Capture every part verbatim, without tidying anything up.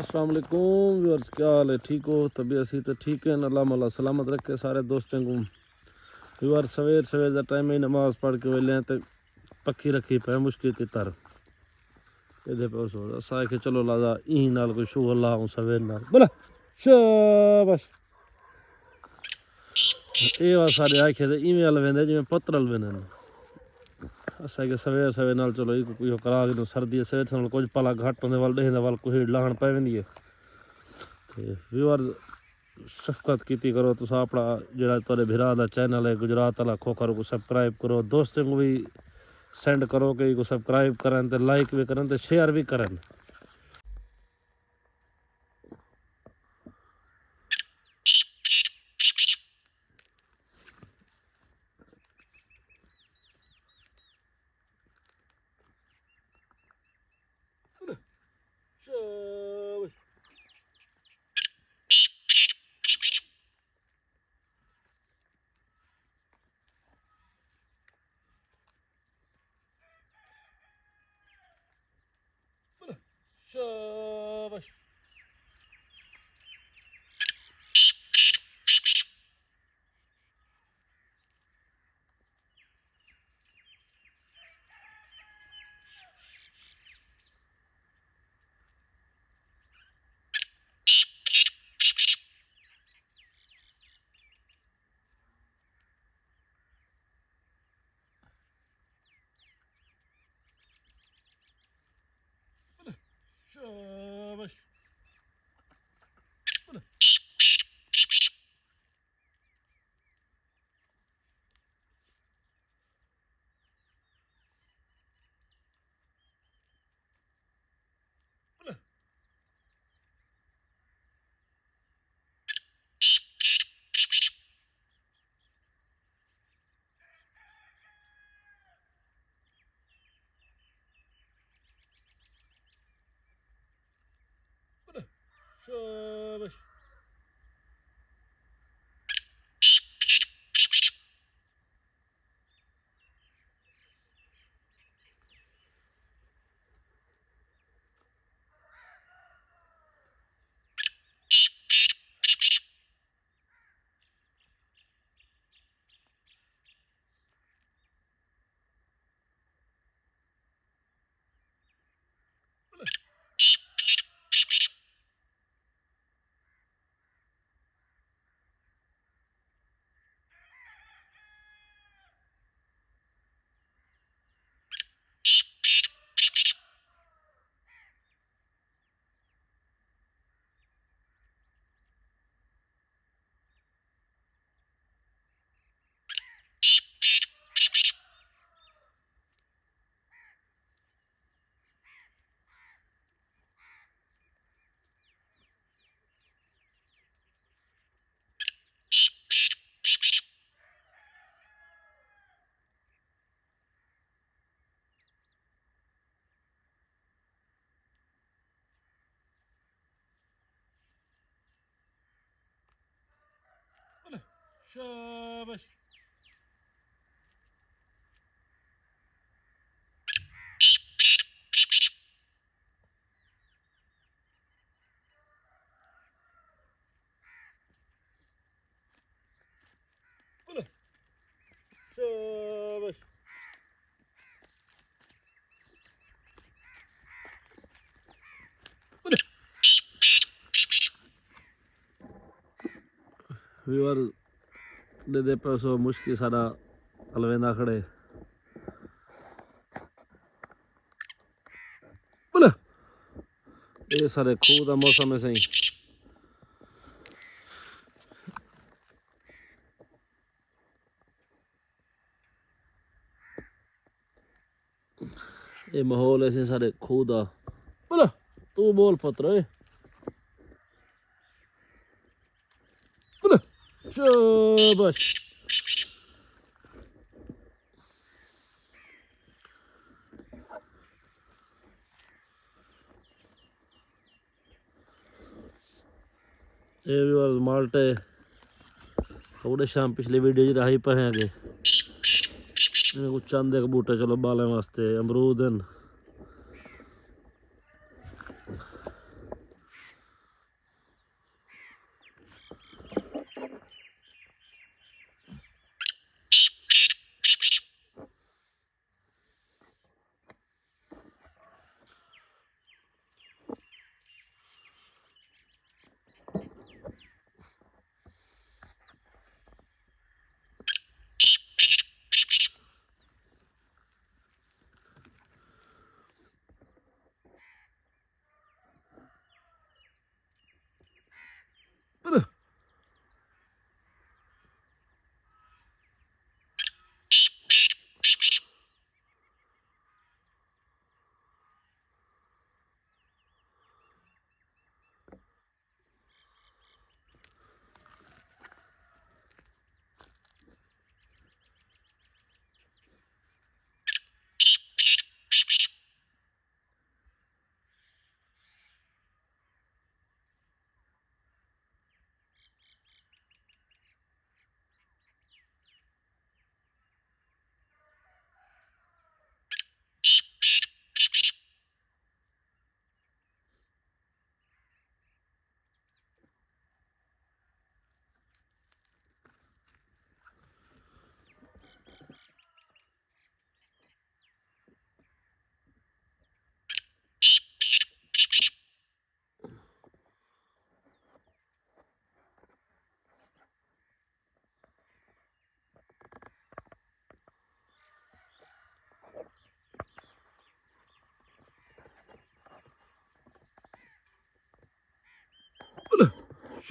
السلام علیکم ویورز، کیا حال ہے؟ ٹھیک ہو؟ طبیعت سی تو ٹھیک ہے؟ اللہ مولا سلامت رکھے سارے دوستوں کو۔ ویورز، سویر سویر دا ٹائم ہے، نماز پڑھ کے ویلے ہیں تے پکھی رکھی پے مشکل کی تر۔ اے دے پے سو سا کہ چلو لادا ایں نال کوئی شو اللہ ہوں سویر نال بلا۔ شاباش۔ اے وا سارے آکھے تے ایویں ال ویندے جویں پتر ال ویندے نے۔ اساں کہ سویر سویر نال چلو ایک کوئی کرا کے سردی ہے، سویر نال کچھ پلا گھٹ ہوندے، ول ڈیہہ دا ول کوئی لہن پے ویندی ہے۔ تے ویورز، شفقت کیتی کرو، تساں اپنا جڑا تہاڈے بھرا دا چینل ہے گجرات والا کھوکھر کو سبسکرائب کرو، دوستوں کو بھی سینڈ کرو کہ کو سبسکرائب کرن تے لائک بھی کرن تے شیئر بھی کرن۔ شاباش۔ شاباش۔ شاباش۔ شاباش۔ شاباش۔ شاباش۔ ویور دے دے پیسو مشکی ساڈا الویندا کھڑے۔ بولا۔ اے سارے کھوہ دا موسم ہے سائیں۔ اے ماحول ایسے سارے کھوہ دا۔ بولا، تو بول پتر اے۔ بولا، شاباش۔ اے ویورز مالٹے اوڑے شام پچھلی ویڈیو جی راہی پہے گے۔ انہاں کو چند ایک بوٹے چلو بالیں واسطے امرود ہیں۔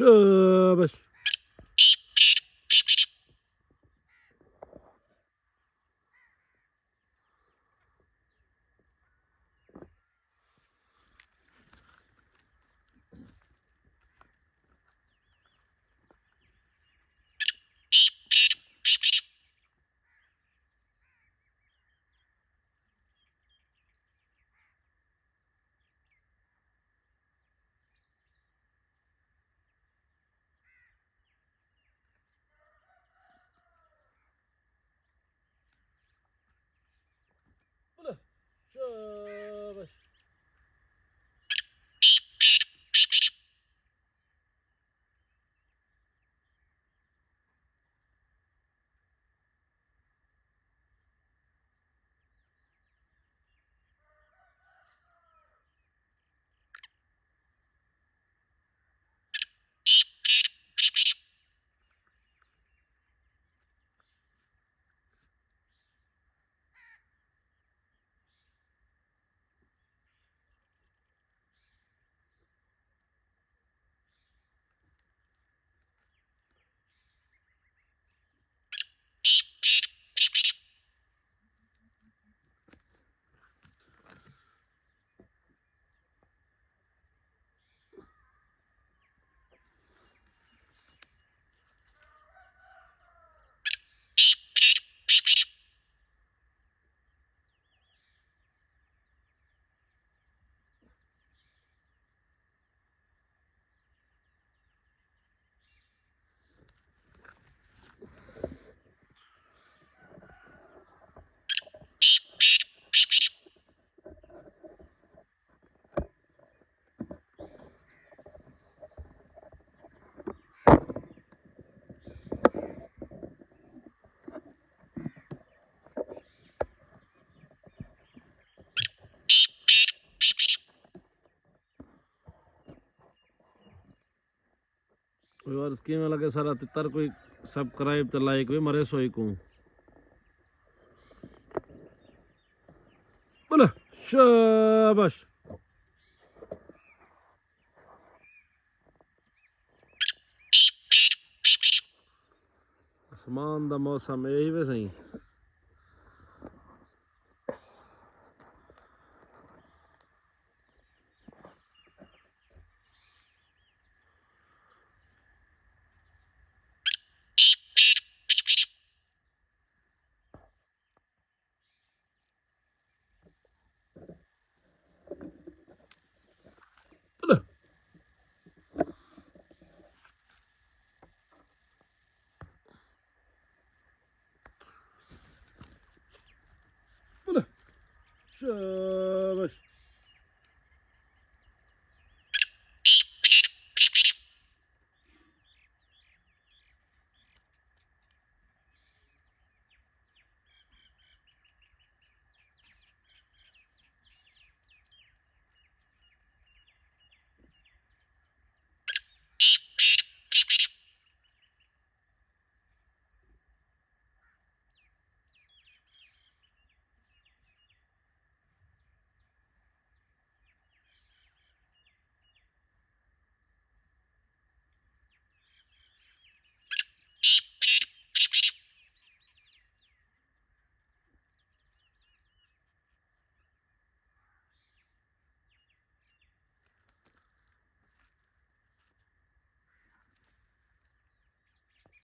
شاباش۔ شاباش۔ ویورز، کیویں لگے سارا تتر؟ کوئی سبسکرائب تے لائک وی مرے سوئی کوں۔ بولو، شاباش۔ آسمان دا موسم یہی وے سائیں۔